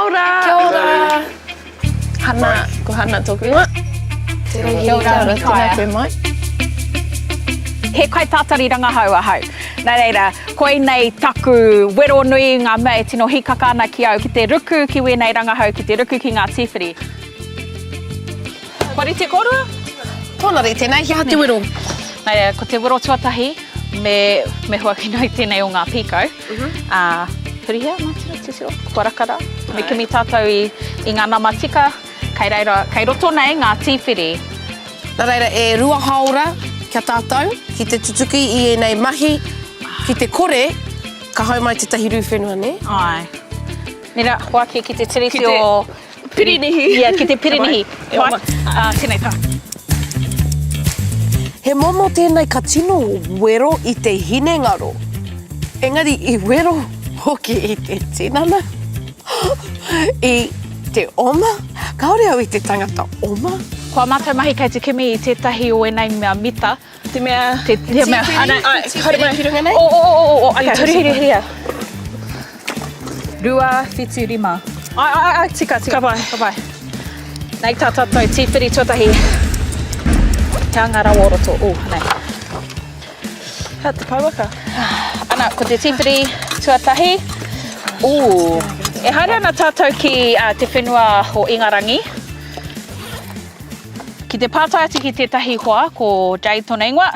ora! Kia ora! Hana, ko Hana tōku ingoa. Kia ora, tēnā koe mai. He kaitātari rangahau ahau. Nā reira, koinei taku wero nui, ngā mea e tino hīkaka ana ki au, ki te ruku ki wēnei rangahau, ki te ruku ki ngā tīwhiri. Kua rite kōrua? Tōna rite nei, he aha te wero? Nā reira, ko te wero tuatahi, me, me huakina i tēnei o ngā pīkau. Ā, hurihia, mātiro, titiro, kua raka rā. Me kimi tātou i, i ngā nama tika, kei reira, kei roto nei ngā tīwhiri. Nā reira, e rua hāora kia tātou ki te tutuki i ēnei mahi, ki te kore, ka hau mai tētahi rū whenua, nē? Āe. Nē rā, hoake ki te tiriti o... Pirinihi. Yeah, ki te pirinihi. E oma. Ā, tēnei tā. He momo tēnei ka tino wero i te hinengaro, engari i wero hoki i te tinana, i te oma. Kāore au i te tangata oma. Ko ā mātou mahi kei te kimi i tētahi o ēnei mea mita. Te mea... Te, te mea... Ana, ai, haere mai. Ki runga nei? O, o, o, o, o, okay, huri, huri, huri. 2, 7, 5. Ai, ai, ai, tika, tika. Ka pai. Ka pai. Nei tā tātou tīwhiri tuatahi. He anga rawa o roto. Oh, nei. Hea te pouaka? Ana, ko te tīwhiri tuatahi. Ooh. E haere ana tātou ki uh, te whenua o Ingarangi. Ki te pātai atu ki tētahi hoa, ko Jade tōna ingoa.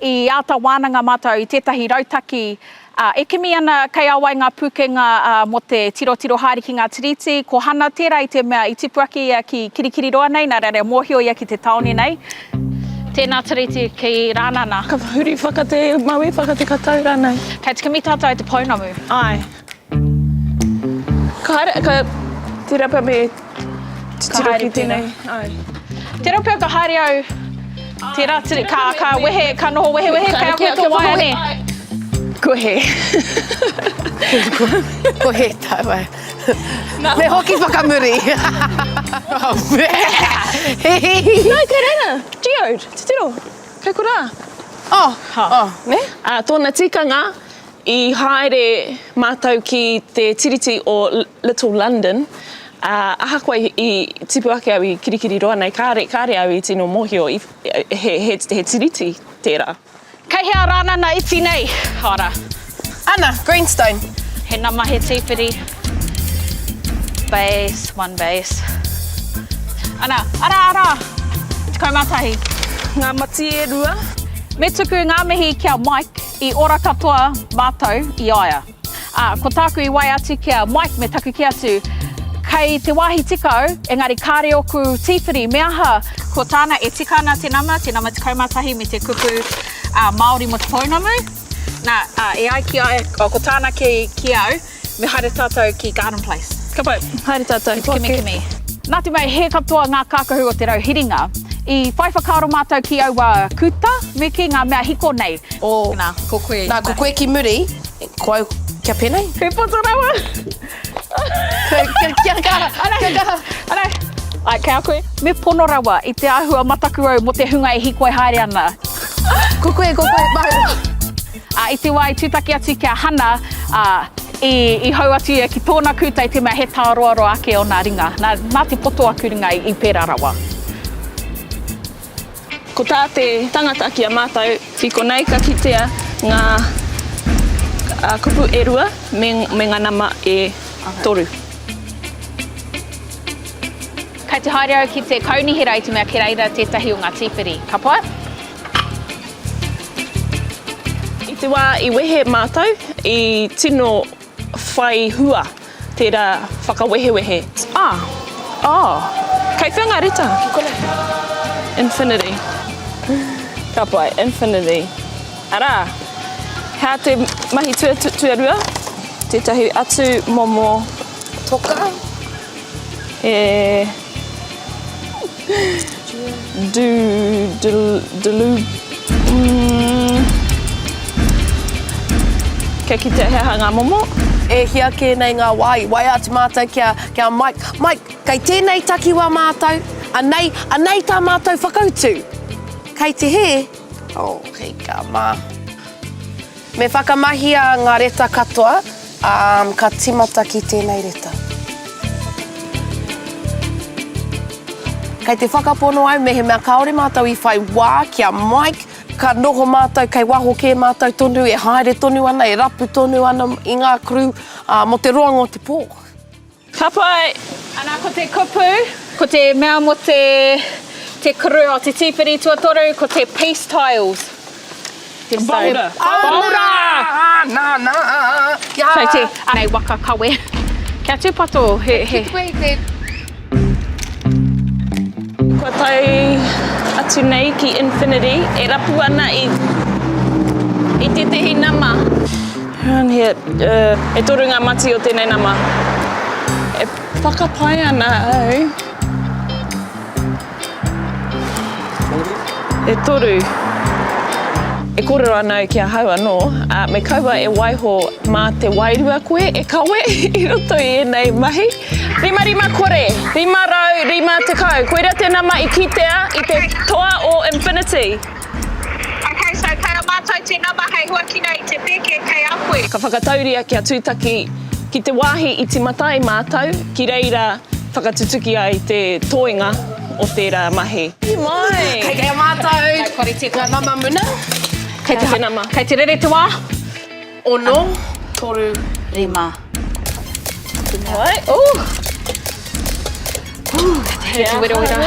I āta wānanga mātou i tētahi rautaki, ā, e kimi ana kei a wai ngā pūkenga mō te tirotiro haere ki ngā tiriti. Ko Hana tērā i te mea i tipu ake ia ki Kirikiriroa nei, nā reira e mōhio ia ki te tāone nei. Tēnā tiriti ki Rānana. Ka huri whaka te maui, whaka te katau rānei. Kei te kimi tātou i te pounamu. Āe. Ka haere, ka, tērā pea me titiro ki tēnei. Āe. Tērā pea ka haere au, tērā tiri, ka, ka wehe, ka noho wehewehe, kei a koe tō waea nē? Ko hē. Ko hē tāua. Me hoki whakamuri. No, kei reira, geode, titiro, kei korā. Oh, oh, nē? Ā, tōna tikanga, I haere mātou ki te tiriti o Little London, ā, ahakoa i tipu ake au i Kirikiriroa nei, kāre, kāre au i tino mōhio i, he, he, he tiriti tērā. Kei hea Rānana iti nei? Ora. Ana, Greenstone. He nama, he tīwhiri. Base, one base. Ana, ara, ara! 11. Ngā mati e rua. Me tuku ngā mihi ki a Mike. I ora katoa mātou i a ia. Ā, ko tāku i waea atu ki a Mike me taku kī atu, Kei te wāhi tika au, engari kāre ōku tīwhiri, me aha? Ko tāna e tika ana te nama, te nama 11 me te kupu Māori mō te pounamu. Nā, ā, e ai ki a ia, ko tāna ki, ki au, Me haere tātou ki Garden Place. Ka pai, haere tātou. Ki te kimikimi. Nā te mea he katoa ngā kākahu o te rau hiringa, i whai whakaaro mātou ki aua kuta me kī ngā mea hiko nei. Oh. Nā, ko koe. Nā, ko koe ki muri, ko au kia pēnei. He poto rawa. Kia kaha, kia kaha. Ana, ai, kei a koe. Me pono rawa i te āhua mataku au mō te hunga e hīkoi haere ana. Ko koe, ko koe, māu. Ā, i te wā i tūtaki atu ki a Hana, ā, i, i hou atu ia ki tōna kūta i te mea he tāroaroa ake ōna ringa. Nā, nā te poto aku ringa i, i pērā rawa. Ko tā te tangata ki a mātou, ki konei ka kitea ngā kupu e rua me, me ngā nama e toru. Kei te haere au ki te kaunihera i te mea ki reira tētahi o ngā tīwhiri. Ka pai? I te wā i wehe mātou, i tino whai hua tērā whakawehewehe. Ah! Oh! Kei whea ngā reta? Ki konei. Infinity. Ka pai, infinity. Arā, hea te mahi tuarua? Tētahi atu momo. Toka. He. Du, du, delu, mm. Kia kitea he aha ngā momo. E hia kē nei ngā wā i waea atu mātou ki a, ki a Mike, Mike, kei tēnei takiwā mātou, anei, anei tā mātou whakautu. Kei te hē? Oh, hika mā. Me whakamahia ngā reta katoa, ā, ka tīmata ki tēnei reta. Kei te whakapono au mehemea kāore mātou i whai wā ki a Mike, ka noho mātou kei waho kē mātou tonu e haere tonu ana, e rapu tonu ana i ngā crew, ā, mō te roanga o te pō. Ka pai! Ana ko te kupu, ko te mea mo te te crew o te tīwhiri tuatoru ko te peace tiles. Te Boulder. Boulder! Nā, nā, kia. So te, anei waka kawe. Kia tūpato, he, he. Kite koe i te. Kua tae atu nei ki Infinity e rapu ana i, i tētehi nama. Around here, uh, e toru ngā mati o tēnei nama. E whakapae ana au. E toru. E kōrero ana au ki ahau anō, ā, me kaua e waiho mā te wairua koe e kawe i roto i ēnei mahi. 550, 550, koira te nama i kitea i te toa o Infinity. Ok, so kei a mātou te nama hei huakina i te pēke kei a koe. Ka whakatauria kia tūtaki ki te wāhi i tīmata ai mātou, ki reira whakatutuki ai te toenga o tērā mahi. Mai! Kei a mātou ngā nama muna. Kei te nama. Kei te rere te wā. Ono, toru, rima. Ai, oh! Kei te werowero.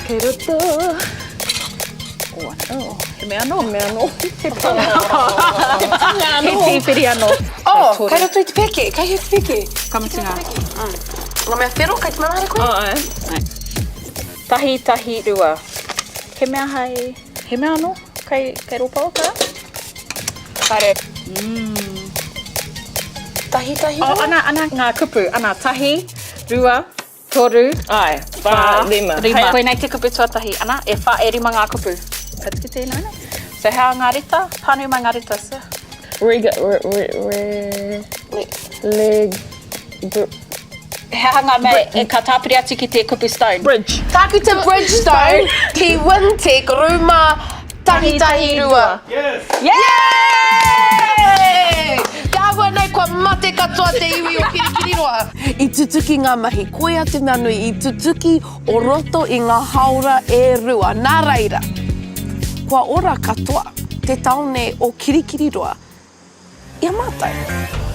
Kei roto. Oh, oh. He mea anō. He mea anō. He panga. He panga anō. He tīwhiri anō. Oh, kei roto i te pēke. Kei hea te pēke? Ka mutu ngā. Ngā mea whero, kei te manaare koe? Āe. Tahi, tahi, rua. He mea hei... He mea anō? Kei, kei rō pouaka? Haere. Tahi, tahi, rua? Oh, ana, ana ngā kupu. Ana, tahi, rua, toru, Āe, whā, rima. Rima. Koinei te kupu tuatahi. Ana, e whā, e rima ngā kupu. Ka tuku tēnā, nē? So, hea ngā reta? Pānui mai ngā reta, sir. Rega, re, re, re, leg, br. He aha ngā mea e ka tāpiri atu ki te kupu stone? Bridge. Tākuta Bridgestone ki Wintec rūma 112. Yes! Yay! Te āhua nei kua mate katoa te iwi o Kirikiriroa. I tutuki ngā mahi, koia te mea nui, i tutuki o roto i ngā haora e rua. Nā reira, kua ora katoa te tāone o Kirikiriroa i a mātou.